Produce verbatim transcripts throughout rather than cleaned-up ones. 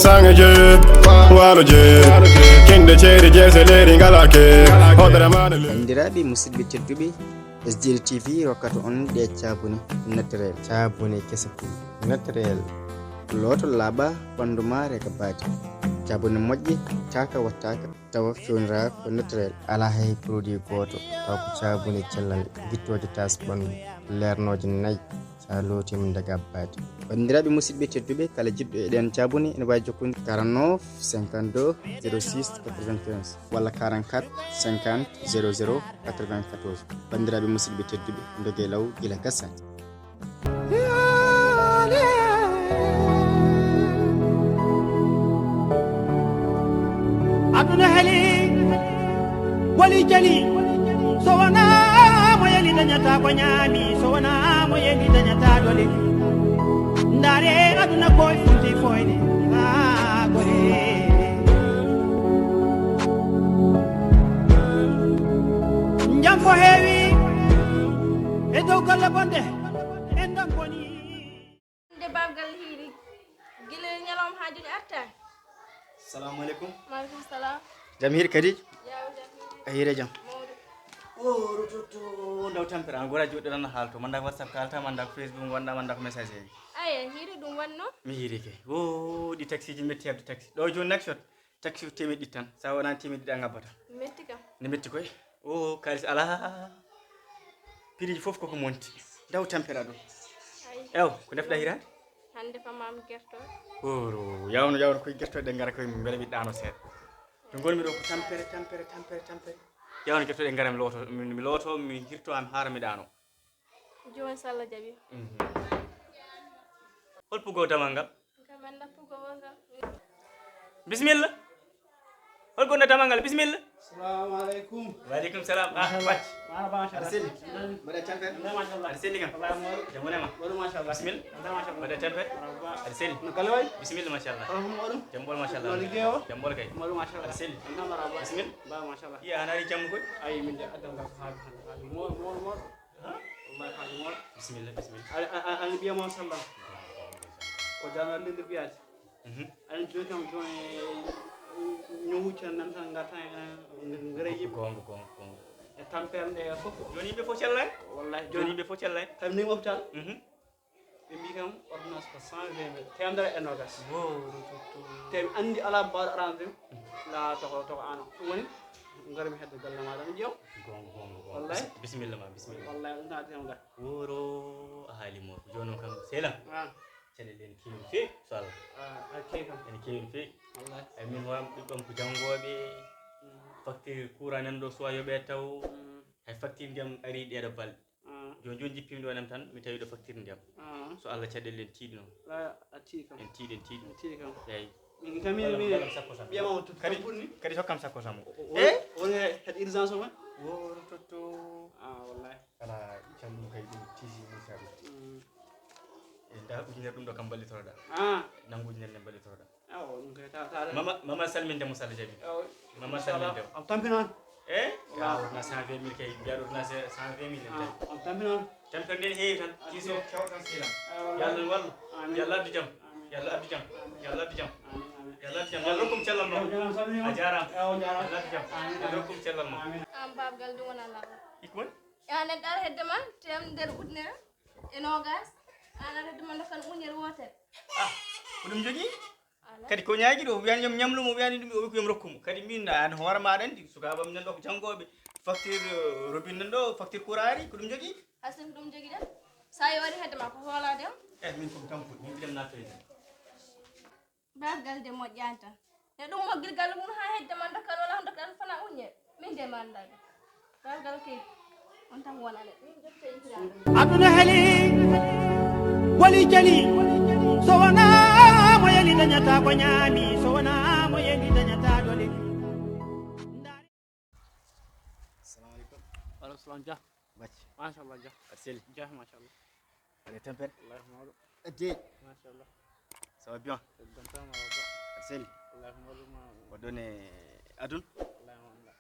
Sangaje, waloje, kinde ceri jese leri ngalake, hodara mana le. Banndiraaɓe musidɓe tedduɓe, S D L T V rokkata on ɗe caabune naturel. Caabune kese pul naturel. Looto laaɓa, ɓanndu ma reka baadi. Caabune moƴƴe, taaka wattaaka, tawa fewnira ko naturel. Alaa hay produit gooto, taw ko caabune cellal, gittooje tas ɓanndu, leernooje nayi. Sa lootiima daga abbaade. Banndiraaɓe musidɓe tedduɓe, kala jiɗɗo e ɗeen caabune ene waawi jokkude quarante-neuf cinquante-deux zéro six quatre-vingt-quinze walla quarante-quatre cinquante zéro zéro quatre-vingt-quatorze. Banndiraaɓe musidɓe tedduɓe, ndogee law gila gasani. Aduna heli, boli jeli. So wonaa mo yeli dañata ko ñaami, so wonaa mo yeli dañata dole. Ndaare aduna ko e funti foyde, haa gore. Jam ko heewi e dow golle bonde, en dam boni. Nde babgal hiiri gila ñalawma haa jooni artaani. Salamu aleykum. Maaleykum salaam. Jam hiiri kadi? Yaw jam hiiri. A hiiri jam. Mawɗo. O rototto ndaw tampere an gora joɗɗo tan haalto manda ko whatsapp kalta manda ko facebook wonɗa manda ko message eji. Aya hiiri ɗum wonno. Mi hiiri ke o ɗi taxi ji metti hebde taxi ɗo joni nakshot taxi ko temeɗɗi tan sa wonani temeɗɗi a ngabbata. Metti kam. Ne metti koy o kalis ala. Piriji fof koko monti ndaw tampere aɗo. Ay. Ew ko defɗa hirade? Hannde famam gerto. Oro yawno yawno koye gertoɗe ɗe gara koye mbele mi ɗano seeɗa. To gonmi ɗo ko tampere tampere tampere tampere. Yawno gertoɗe gara mi looto mi looto mi hirto am haara mi ɗano. Jooni so Allah jaɓi. Hol pugo damal ngal? Kam en nappugo wongal. Bisimilla. Hol gonɗo damal ngal bisimilla. Salamu aleykum. Waaleykum salam ah bacc. Maraba machallah. Aɗa selli? Mbaɗa tampere? Machallah. Aɗa selli kam? Salamu aleykum. Jam wonema? Mbaɗu machallah. Bisimilla. Mbaɗa machallah. Mbaɗa tampere? Maraba. Aɗa selli? No kala wayi? Bisimilla machallah. Alhamdu mbaɗu. Jam ɓol machallah. No liggey o? Jam ɓol kay. Mbaɗu machallah. Aɗa selli? Mbaɗu machallah. Iya ana ari jammu koy? Ayi min de addal ngal ko haaju hande haaju mool mool mool. Wallahi haaju mool. Bisimilla bisimilla. Aɗa ɓiyama o sallam. Ko jangal linde biyaji. Aɗa joni kam joni ñowu can nan tan garta ngara yimɓe. Gonga gonga gonga. E tampere nde fof. Joni yimɓe fof cellani? Wallahi Joni yimɓe fof cellani? Kam ni hôpital. Ɓe mbi kam ordonnance ko cent vingt mille temedere e nogas. Te mi andi ala mbaɗo arande la toko toko ano ɗum woni garmi hedde galle maɗa mi ƴeew. Gonga gonga gonga. Wallahi. Bisimilla ma bisimilla. Wallahi ɗum tawata temedere. Woro a haali mo ko joni o kam sela. Ah, Caɗele en kewi no fewi so Allah. Ah, a kewi kam. Ene kewi no fewi. Wallahi. Ay min horam ɓiɓɓam ko janngoɓe. Facture courant nan ɗo suwa yoɓe taw. Mm, Hay facture ndiyam ari ɗeɗo balɗe. ah, Joni joni jippimi ɗo nem tan mi tawi ɗo facture ndiyam. ah. So Allah caɗele en tiiɗi noon. La a tii kam. En tiiɗi en tiiɗi. A tii kam. Eyi. Min kam mi Wallam mi wallam sakko tan. Ɓiyama o tut Kadi tampuni. Kadi hokkam sakko tan mo. Woni heɗ urgence o ma? Woro totto. Ah wallahi. Ala can ɗum kay ɗum tisi musa ɗum. Mm. E nda ujunere ɗum ɗo kam ballitoroɗa. Ah. Nangu ujunere ne ballitoroɗa. Awo ɗum kay ta ta. Mama mama salminde mo sala jabi. Awo. Mama salminde mo. Am tampina. Eh? Waaw. Ya na cent vingt mille kay biya ɗo na cent vingt mille. Ah, am tampina. Tampere nden heewi tan. Kiso kewtan silan. Yalla wallu. Amin. Yalla addu jam. Amin. Yalla addu jam. Yalla addu jam. Amin amin. Yalla addu jam. Yalla rokkum cellal ma. Jam salmina. A jarama. Awo jarama. Yalla addu jam. Amin. Yalla rokkum cellal ma. Amin. An babgal ɗum wona lawol. Ikon? E an en ɗara hedde ma tem nder ujunere e nogas. An ara hedde ma dokkan ujunere wotere. Ah, ko ɗum jogii? Kadi ko ñaagi ɗo wiyani yom ñamlumo wiyani ɗum o wi ko yom rokkumo kadi min an hoore maɗa andi sukaaɓe am nan ɗo ko janngoɓe. Facture robine nan ɗo facture courant ari ko ɗum jogii? Hasin ko ɗum jogiɗen. Sa yori hedde ma ko hoolade on. Eh min komi tampude min mbiɗen nattoyde. Babgal de moƴƴani tan. Ne ɗum moggil galle mum ha hedde ma dokkal wala dokkal fana uñe. Min de manda ɗum. Babgal kay on tan wonane min jotta yitiraɗo. Aduna heli, boli jeli. So wona mo yeli dañata ko ñaami, so wona mo yeli dañata dole. Assalamu aleykum. Waaleykum salam Dia. Bacci. Machallah Dia. Aɗa selli. Dia machallah. Aɗa tampere. Wallahi mawɗo. Adde. Machallah. Ça va bien? Gantama waba. Aɗa selli. Wallahi mawɗo ma. Waɗɗo ne adun. Wallahi mawɗo.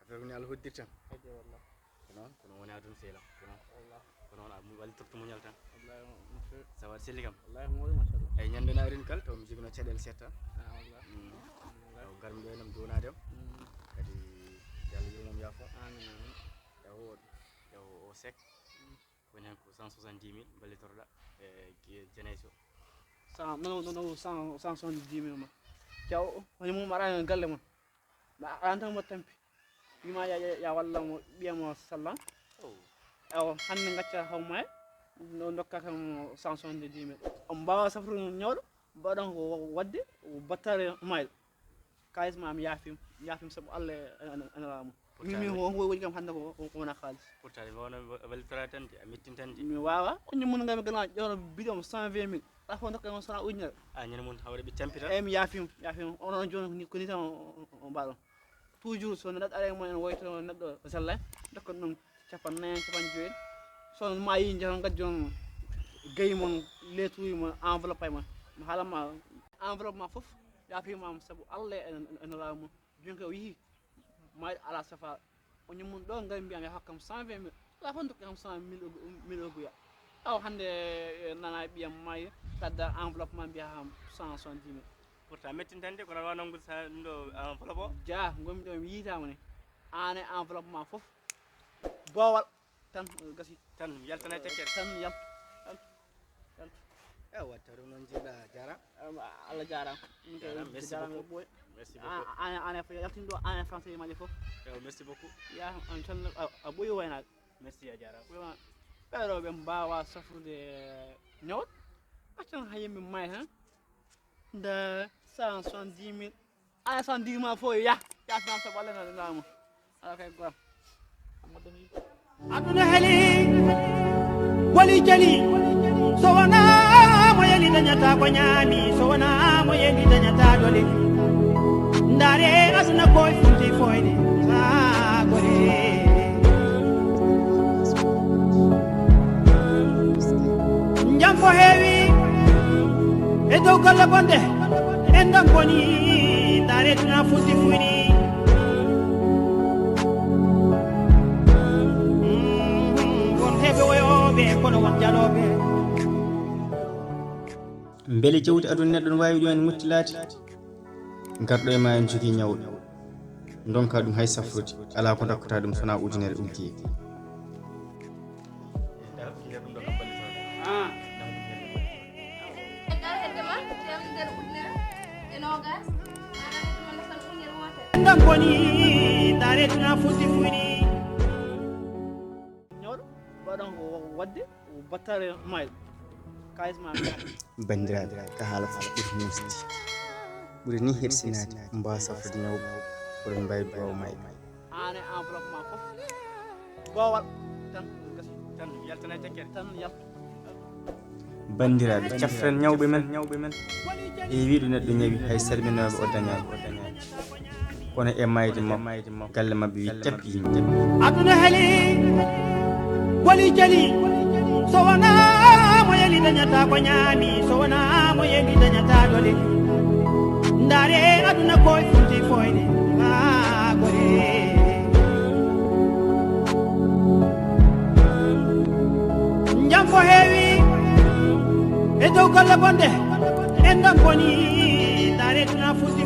Affaire ni Allah hoddirtan. Hedde wallahi. Ko noon kono woni adun sehlam ko noon. Wallahi. Ko noon, a mu-, wallitorde muñal tan. Wallaahi, mo feewi. Ça va, selli kam? Wallaahi, mo waɗi, machallah. Eyi, ñande na arin kal, taw mi jogino caɗeele seeɗa. Ah, wallaahi. Mm. Wallaahi. Taw garmi ɗo, enam duwanaade am. Mm. Kadi, yo Allah yurmom, yaafo. Amiin, amiin. Taw o, taw o sek. Mm. Woni heen ko cent soixante-dix mille mballitoroɗa e Ge-, Jenayso. Cent, non, non, non, cent, cent soixante-dix mille ma. Taw, woni mum aɗa galle mon. Ma, a tan mo tampi. Wima ya, ya, ya walla mo ɓiya mo sallan. Oh. Ewo, hannde ngacca haw maye, no ndokka kam cent soixante-dix mille. On mbaawa safrude ñawɗo, mbaɗon ko waɗde, ko battare maayɗo. Kaalis ma mi yaafim, mi yaafim sabu Allah e, e, e Nelaaɗo mum. Mi, mi, pourtant, won ko woni kam hannde ko, ko, ko wona kaalis. Pourtant, mi wona wallitoraade tan de, a mettin tan de. Mi waawa, on ñammun ngam gana ƴooro bidon cent vingt mille. Ala fof ndokka on sona ujunere. A ñande mum hawre ɓe tampita. Eyi, mi yaafim, yaafim. Onon jooni ko ni, ko ni tan on, on, on mbaɗon. Toujours so neɗɗo ari e mon en woyto neɗɗo zalla, dokkon ɗum capanɗe nayi, capanɗe joyi. So on maayi, njahon ngaddi on gayi mon, leetuuji mon, enveloppe mon. Mi haala ma enveloppe ma fof, yaafima sabu Allah e, e, e Nelaaɗo mum. Jooni kay o yii, maayɗo alaa safaa. O ñammun ɗo, ngari mbiya mi hokkam cent vingt mille. Alaa fof dokke kam cent mille ogu-, mille oguya. Awa hannde, eh, nana ɓiyam maayi, kadda enveloppe ma mbiya kam cent soixante-dix mille. Pourtant mettin tan de, kono wawa nanngude sa ɗum ɗo enveloppe o. Ja, ngonmi ɗo mi yiitama ni. An e enveloppe ma fof. Boowal tan, eh, gasi. Tan yaltana e tekkere. Tan yal-, yal-, yal-. Ewa, taw ɗum noon jiɗɗa, jaaraama. Em, Allah jaaraama. Ɗum kay jaaraama, merci beaucoup. Merci beaucoup. An, an, an e yaltin ɗo, an e français majje fof. Ewa, merci beaucoup. Ya, on tan a, a ɓooyi waynaade. Merci, a jaaraama. Vraiment, ɓeɗo ɓe mbaawa safrude ñawɗo. Accan ha yimɓe may tan. Nde cent soixante-dix mille. Ala cent dix ma fof ya. Ya cent soixante walla na, na mo. Ala kay gor. Aduna heli, boli jeli. So wona mo yeli dañata ko ñaami, so wona mo yeli dañata dole. Ndaare aduna ko e funti foyde, haa gore. Jam ko heewi e dow golle bonɗe, en ɗon boni, ndaare tuna futti fuyni. Mm, won heɓe woyooɓe, kono won jalooɓe. Mbele jawdi aduna neɗɗo no waawi ɗum en muttilaade? Garɗo e ma en jogii ñawɗo. Ndonka ɗum hay safrude. Alaa ko dokkata ɗum so wonaa ujunere uggee. Ndam boni, ndaare tuna futti fuyni. Ñawɗo, mbaɗon ko waɗde, ko battare mayɗo. Kaalis ma mi. Banndiraaɓe, ka haala fof ɓuri muusde. Ɓuri ni hersinaade, mbaawa safrude ñawɓe, oɗon mbaawi duwaaw mayɓe. Aan e enveloppe ma fof. Boowal tan gasi. Tan yaltana e tekkere. Tan yalta. Banndiraaɓe, cafren ñawɓe men. E wiɗo neɗɗo ñawi, hay salminooɓe o dañaani. Kono e mayde makko, galle maɓɓe wi tappi yimɓe. Aduna heli, boli jeli. So wonaa mo yeli dañata ko ñaami, so wonaa mo yeli dañata dole. Ndaare aduna ko e funti foyde, haa gore. Jam ko heewi e dow golle bonɗe, en ɗon boni, ndaare tuna futti